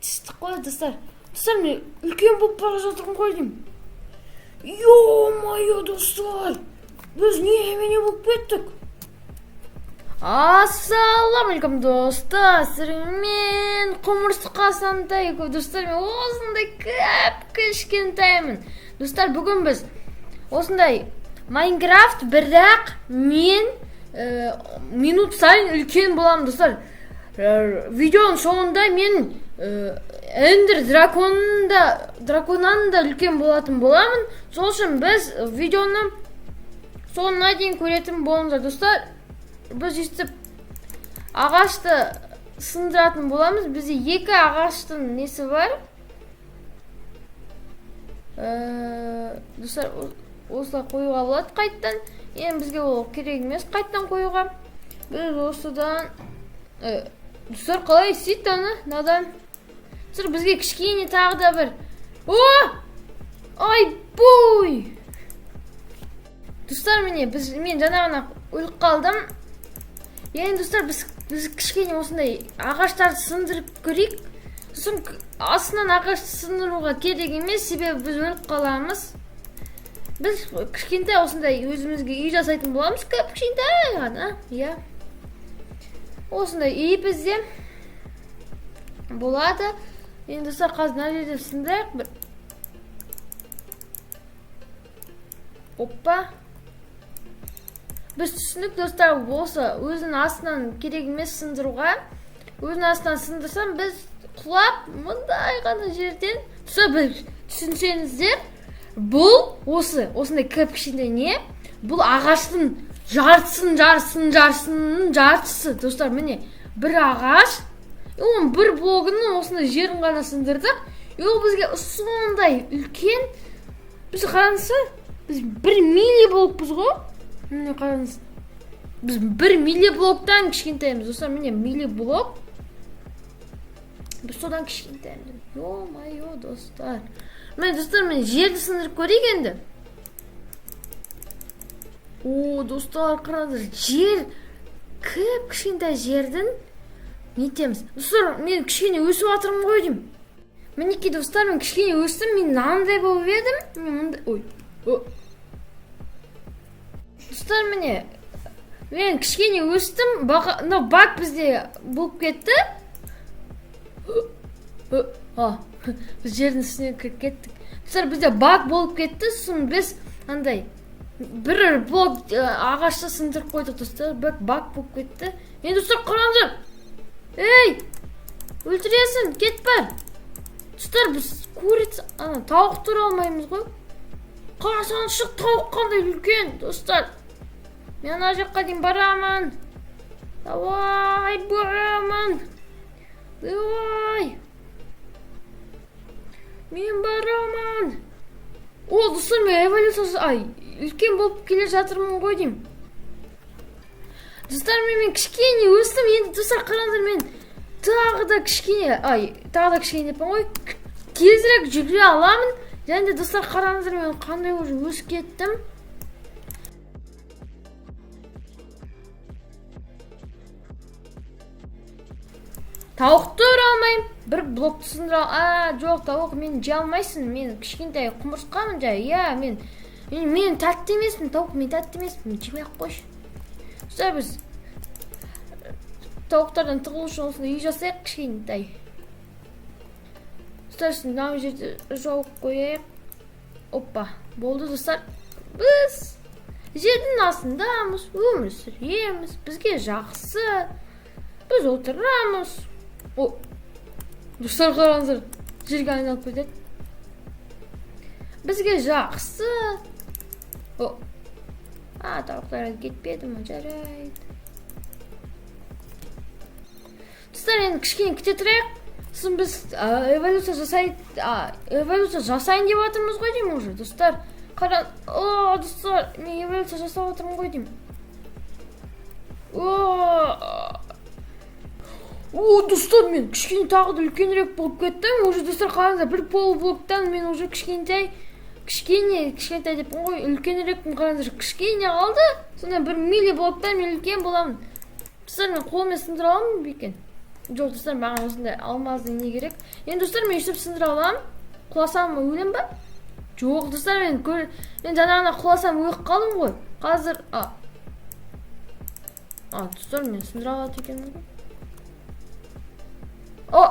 Түстік қой, достар. Достар, мен үлкен болып бара жатырмын ғой деймін. Ё-моё, достар, біз немене болып кеттік? Ассалаумағалейкум, достар, сіздермен құмырсқа Сантай. Достар, мен осындай кіп-кішкентаймын. Достар, бүгін біз осындай Майнкрафт, бірақ мен минут сайын үлкен боламын, достар. Видеоның соңында мен Эндер драконнан да үлкен болатын боламын. Сол үшін біз видеоны соңына дейін көретін болыңыздар, достар. Біз өйстіп ағашты сындыратын боламыз. Бізде екі ағаштың несі бар. Достар, осылай қоюға болады қайттан. Енді бізге ол керек емес қайттан қоюға. Біз осыдан, достар, қалай істейді аны мынадан? Достар, бізге кішкене тағы да бір. О! Айбуй! Достар, міне, мен жаңа ғана өліп қалдым. Енді, достар, біз кішкене осындай ағаштарды сындырып көрейік. Сосын астынан ағаш сындыруға керек емес, себебі біз өліп қаламыз. Біз кішкентай осындай өзімізге үй жасайтын боламыз, кіп кішкентай ғана, иә. Осындай үй бізде болады. Енді, достар, қазір мына жерде сындырайық бір. Оппа. Біз түсіндік, достар, осы өзінің астынан керек емес сындыруға. Өзінің астынан сындырсам, біз құлап мындай ғана жерден. Достар, біз түсінсеңіздер, бұл осындай кіп кішкентай не? Бұл ағаштың жартысын, жартысын, жартысының жартысы. Достар, міне бір ағаш, оның бір блогының осындай жерін ғана сындырдық. И ол бізге сондай үлкен. Біз қараңызшы, біз бір милли блокпыз ғой. Міне қараңыз, біз бір милли блоктан кішкентаймыз. Достар, міне милли блок, біз содан кішкентаймыз. Ё-моё, достар. Міне, достар, міне жерді сындырып көрейік енді. О, достар, қараңыздар, жер кіп кішкентай жердің нетеміз. Достар, мен кішкене өсіп жатырмын ғой деймін. Мінекей, достар, мен кішкене өстім, мен мынандай болып едім. Мен мындай, ой, о. Достар, міне, мен кішкене өстім, мынау баг бізде болып кетті. А, біз жердің үстіне кіріп кеттік. Достар, бізде баг болып кетті, сосын біз андай бір блок ағашты сындырып қойдық, достар. Баг болып кетті. Енді, достар, қараңыздар. Ей, өлтіресің, кет бар. Достар, біз курица, ана, тауық тұра алмаймыз ғой. Қарасаңызшы, тауық қандай үлкен, достар. Мен ана жаққа дейін барамын. Давай, барамын. Давай. Мен барамын. О, достар, мен эволюциясы, ай, үлкен болып келе жатырмын ғой деймін. Достар, мен кішкене өстім. Енді, достар, қараңыздар, мен тағы да кішкене, ай, тағы да кішкене деппін ғой. Тезірек жүгіре аламын. Және де, достар, қараңыздар, мен қандай уже өсіп кеттім. Тауықты ұра алмаймын. Бір блокты сындыра а, жоқ, тауық, мен жей алмайсың. Мен кішкентай құмырсқамын жай. Иә, мен тәтті емеспін, тауық, мен тәтті емеспін. Жемей ақ қойшы. Достар, біз тауықтардан тығылу үшін осындай үй жасайық кішкентай. Достар, мына жерді жауып қояйық. Оппа, болды, достар. Біз жердің астындамыз, өмір сүреміз, бізге жақсы. Біз отырамыз. О, достар, қараңыздар, жерге айналып кетеді. Бізге жақсы. О, а, тауықтар кетпеді ме? Жарайды. Достар, енді кішкене күте тұрайық. Сосын біз, эволюция жасай, а, эволюция жасайын деп жатырмыз ғой деймін уже, достар. Қара, о, достар, мен эволюция жасап жатырмын ғой деймін. О, о, достар, мен кішкене тағы да үлкенірек болып кеттім. Уже, достар, қараңыздар, бір полублоктан мен уже кішкентай, кішкене, кішкентай деппін ғой, үлкенірекпін, қараңыздар, кішкене қалды. Сонда бір милли блоктан мен үлкен боламын. Достар, мен қолыммен сындыра аламын ба екен? Жоқ, достар, маған осындай алмазный не керек. Енді, достар, мен өйстіп сындыра аламын. Құласам өлем ба? Жоқ, достар, мен жаңағына құласам өліп қалдым ғой. Қазір, достар, мен сындыра алады екенмін ғой. О!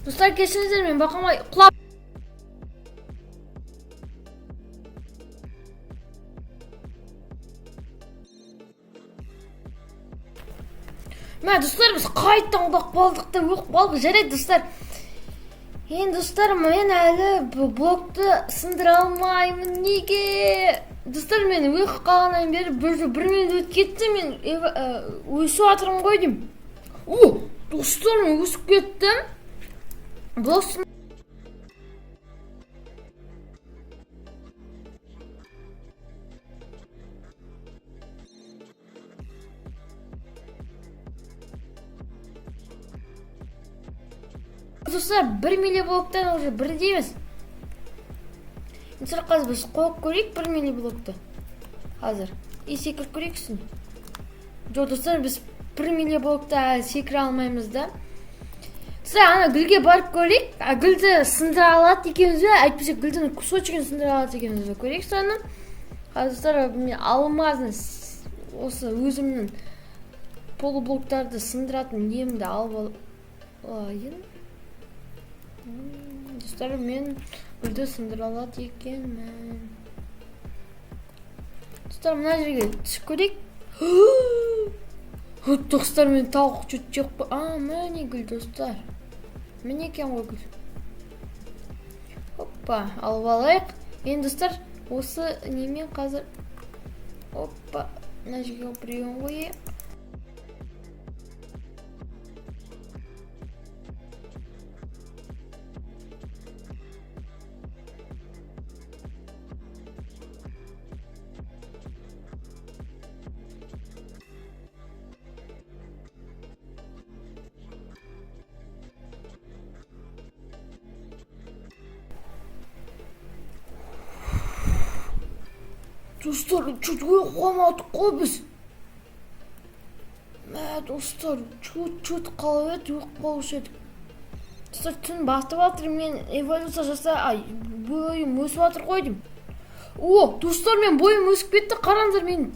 Достар, кешіріңіздер, мен бақамай құлап. Мә, достар, біз қайтадан құлап қалдық та өліп қалдық. Жарайды, достар. Енді, достар, мен әлі блокты сындыра алмаймын. Неге? Достар, мен өліп қалғаннан бері бір минут өтіп кетті. Мен өсіп жатырмын ғой деймін. О, достар, мен өсіп кеттім. Блок достар, 1 милли блоктан уже бірдей емес. Достар, қазір біз қойып көрейік 1 милли блокты. Қазір. И секіріп көрейік үстіне. Жоқ, достар, біз 1 милли блокты әлі секіре алмаймыз да. Достар, ана гүлге барып көрейік. А, гүлді сындыра алады екенбіз бе? Әйтпесе гүлдің кусочегін сындыра алады екенбіз бе? Көрейік соны. Қазір, достар, мен алмазный осы өзімнің полублоктарды сындыратын немді алып алайын. Достар, мен гүлді сындыра алады екенмін. Достар, мына жерге түсіп көрейік. Достар, мен тауық чуть жеп қой. А, міне гүл, достар. Міне екен ғой гүл. Оппа, алып алайық. Енді, достар, осы немен қазір оппа, мына жерге біреуін қояйық. Достар, чуть өліп қалмадық қой біз. Мә, достар, чуть-чуть қалып еді, өліп қалушы едік. Достар, түн батып жатыр, мен эволюция жаса, ай, бойым өсіп жатыр ғой деймін. О, достар, мен бойым өсіп кетті, қараңыздар, мен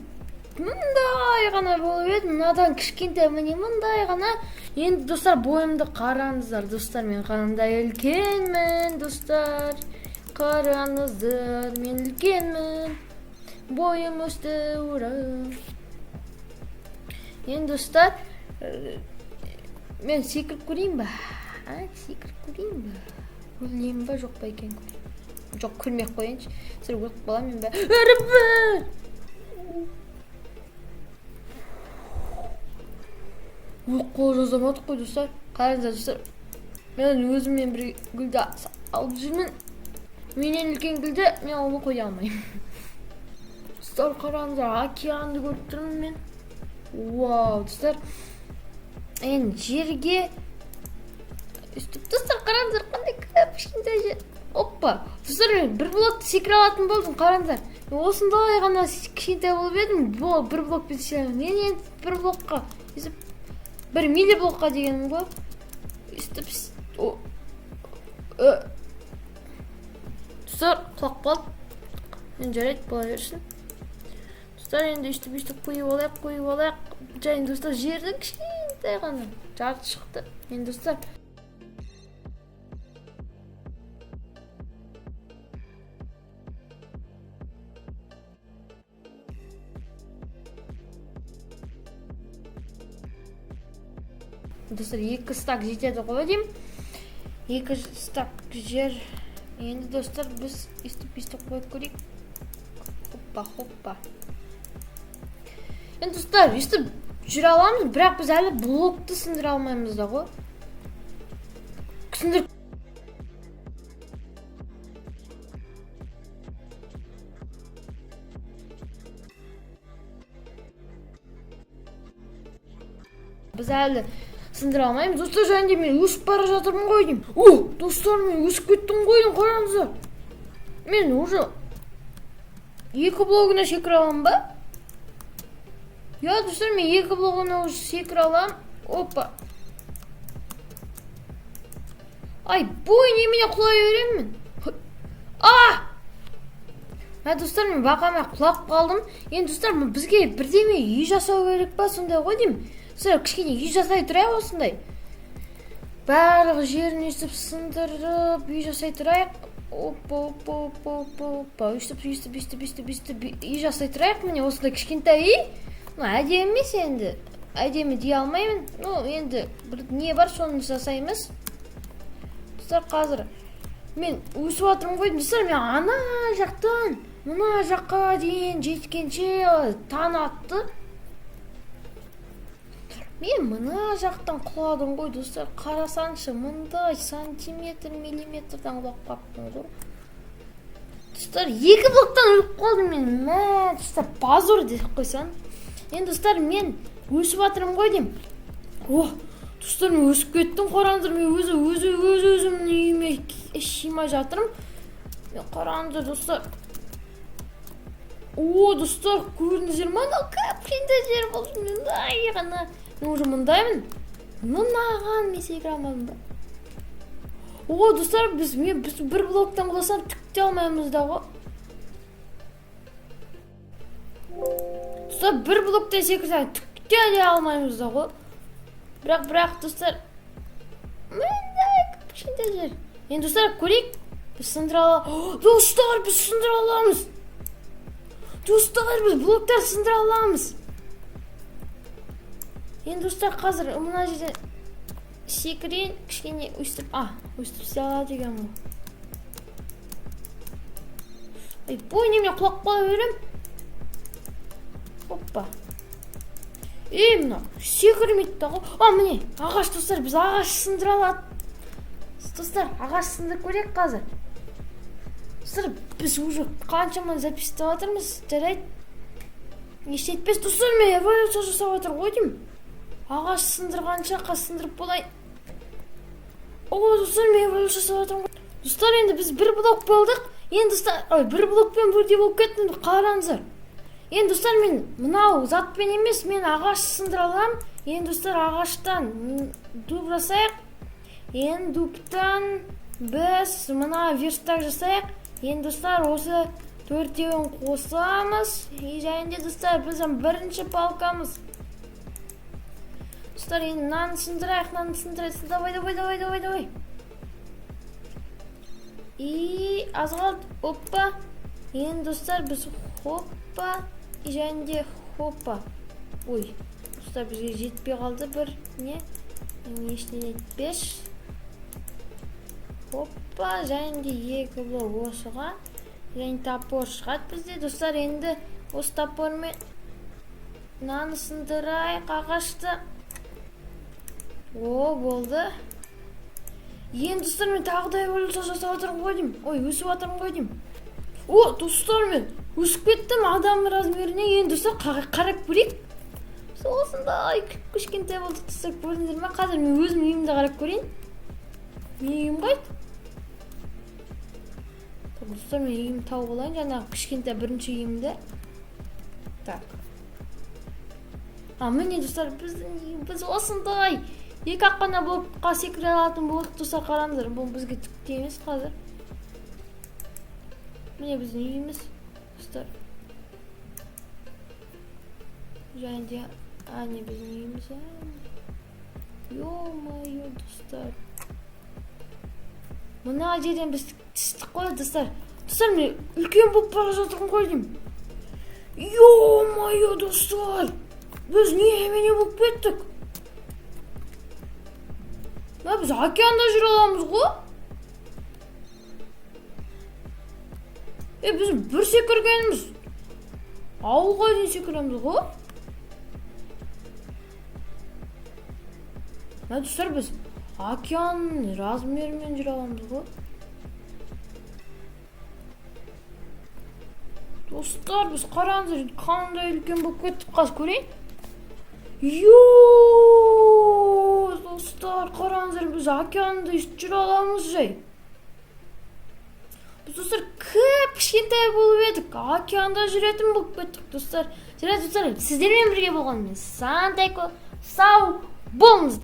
мындай ғана болып едім, мынадан кішкентай, міне мындай ғана. Енді, достар, бойымды қараңыздар, достар, мен қандай үлкенмін, достар. Қараңыздар, мен үлкенмін. Бойым өсті, ура. Енді, достар, мен секіріп көрейін ба? А, секіріп көрейін ба? Өлемін ба, жоқ па екен көрейін. Жоқ, көрмей ақ қояйыншы. Сіздер өліп қаламын мен ба? Әрбір! Өліп қала жаздамадық қой, достар. Қараңыздар, достар. Мен өзіммен бір гүлді алып жүрмін. Менен үлкен гүлді мен оны қоя алмаймын. Достар, қараңыздар, океанды көріп тұрмын мен. Вау, достар. Енді жерге өстіп, достар, қараңыздар, қандай кішкентай жер. Оппа, достар, мен бір блокты секіре алатын болдым, қараңыздар. Мен осындай ғана кішкентай болып едім, бұл бір блокпен секіре аламын. Мен енді бір блокқа, өстіп, бір милли блокқа дегенім ғой. Өстіп, о, достар, құлап қалды. Енді жарайды, бола берсін. Достар, енді өйстіп, өйстіп қойып алайық, қойып алайық. Және, достар, жердің кішкентай ғана жарты шықты. Енді, достар, достар, 2 стак жетеді ғой деймін. 2 стак жер. Енді, достар, біз өйстіп, өйстіп қойып көрейік. Хоппа, хоппа. Енді, достар, өйстіп жүре аламыз, бірақ біз әлі блокты сындыра алмаймыз да ғой. Сындырып біз әлі сындыра алмаймыз. Достар, және де мен өсіп бара жатырмын ғой деймін. О, достар, мен өсіп кеттім ғой деймін, қараңыздар. Мен уже 2 блогына секіре аламын ба? Я, достар, мен 2 блогына уже секіре аламын. Опа. Ай, бой, немене құлай беремін? А! Ә, достар, мен бақамай құлап қалдым. Енді, достар, бізге бірдеме үй жасау керек па, сондай ғой деймін. Достар, кішкене үй жасай тұрайық осындай. Барлық жерін өйстіп сындырып, үй жасай тұрайық. Опа, опа, опа, опа, опа. Өйстіп, өйстіп, өйстіп, өйстіп, өйстіп үй жасай тұрайық. Міне осындай кішкентай үй. Ну, әдемі емес енді. Әдемі дей алмаймын. Ну, енді бір не бар, соны жасаймыз. Достар, қазір мен өсіп жатырмын ғой. Достар, мен ана жақтан мына жаққа дейін жеткенше таң атты. Мен мына жақтан құладым ғой, достар. Қарасаңшы, мындай сантиметр, миллиметрден құлап қалыппын ғой. Достар, 2 блоктан өліп қалдым мен. Мә, достар, позор деп қойсаң. Енді, достар, мен өсіп жатырмын ғой деймін. О, достар, мен өсіп кеттім, қараңыздар, мен өз өзімнің үйіме сыймай жатырмын. Мен қараңыздар, достар. О, достар, көрдіңіздер ме? Анау кішкентай жер болды, мындай ғана. Мен уже мындаймын. Мынаған мен секіре алмадым ба? О, достар, біз бір блоктан құласам түк те алмаймыз да ғой. Достар, бір блоктан секірсем түк те алмаймыз да ғой. Бірақ, достар, мындай кішкентай жер. Енді, достар, көрейік. Біз сындыра аламыз. Достар, біз сындыра аламыз. Достар, біз блоктар сындыра аламыз. Енді, достар, қазір мына жерден секірейін, кішкене өстіп, өстіп істей алады екенмін ғой. Ай, бой, немене құлап қала беремін. Оппа. Ей, мына секірмейді да ғой. А, міне, ағаш, достар, біз ағаш сындыра алады. Достар, ағаш сындырып көрейік қазір. Достар, біз уже қаншама запись істеп жатырмыз. Жарайды. Ештеңе етпес. Достар, мен эволюция жасап жатыр ғой деймін. Ағаш сындырғанша сындырып болайын. О, достар, мен эволюция жасап жатырмын ғой. Достар, енді біз бір блок болдық. Енді, достар, ой, бір блокпен бірдей болып кеттім, қараңыздар. Енді, достар, мен мынау затпен емес, мен ағаш сындыра аламын. Енді, достар, ағаштан дуб жасайық. Енді дубтан біз мына верстак жасайық. Енді, достар, осы төртеуін қосамыз. И және де, достар, біздің бірінші палкамыз. Достар, енді мынаны сындырайық, мынаны сындырайық. Давай, давай, давай, давай, давай. И аз қалды. Оппа. Енді, достар, біз хоппа. И және де хоппа. Ой, достар, бізге жетпей қалды бір не. Ештеңе етпес. Хоппа, және де 2 блок осыған. Және топор шығады бізде. Достар, енді осы топормен мынаны сындырайық ағашты. О, болды. Енді, достар, мен тағы да эволюция жасап жатырмын ғой деймін. Ой, өсіп жатырмын ғой деймін. О, достар, мен өсіп кеттім адам размеріне. Енді, достар, қарап көрейік. Осындай кішкентай болды, достар, көрдіңіздер ме? Қазір мен өзім үйімді қарап көрейін. Менің үйім қайда? Так, достар, мен үйімді тауып алайын, жаңағы кішкентай бірінші үйімді. Так. А, міне, достар, біздің үйім, біз осындай екі ақ қана блокқа секіре алатын болдық, достар, қараңыздар, бұл бізге түк те емес қазір. Міне біздің үйіміз, достар. Және де, не біздің үйіміз, Ё-моё, достар. Мына жерден біз түстік қой, достар. Достар, мен үлкен болып бара жатырмын ғой деймін. Ё-моё, достар. Біз немене болып кеттік? Мә, біз океанда жүре аламыз ғой. Біз бір секіргеніміз ауылға дейін секіреміз ғой. Мә, достар, біз океан размерімен жүре аламыз ғой. Достар, біз қараңыздар, қандай үлкен болып кеттік, қазір көрейін. Йоо, достар, қараңыздар, біз океанда жүре аламыз жай. Біз, достар, кіп-кішкентай болып едік, океанда жүретін болып кеттік, достар. Жарайды, достар, сіздермен бірге болған мен Сантайко. Сау Болыңыздар.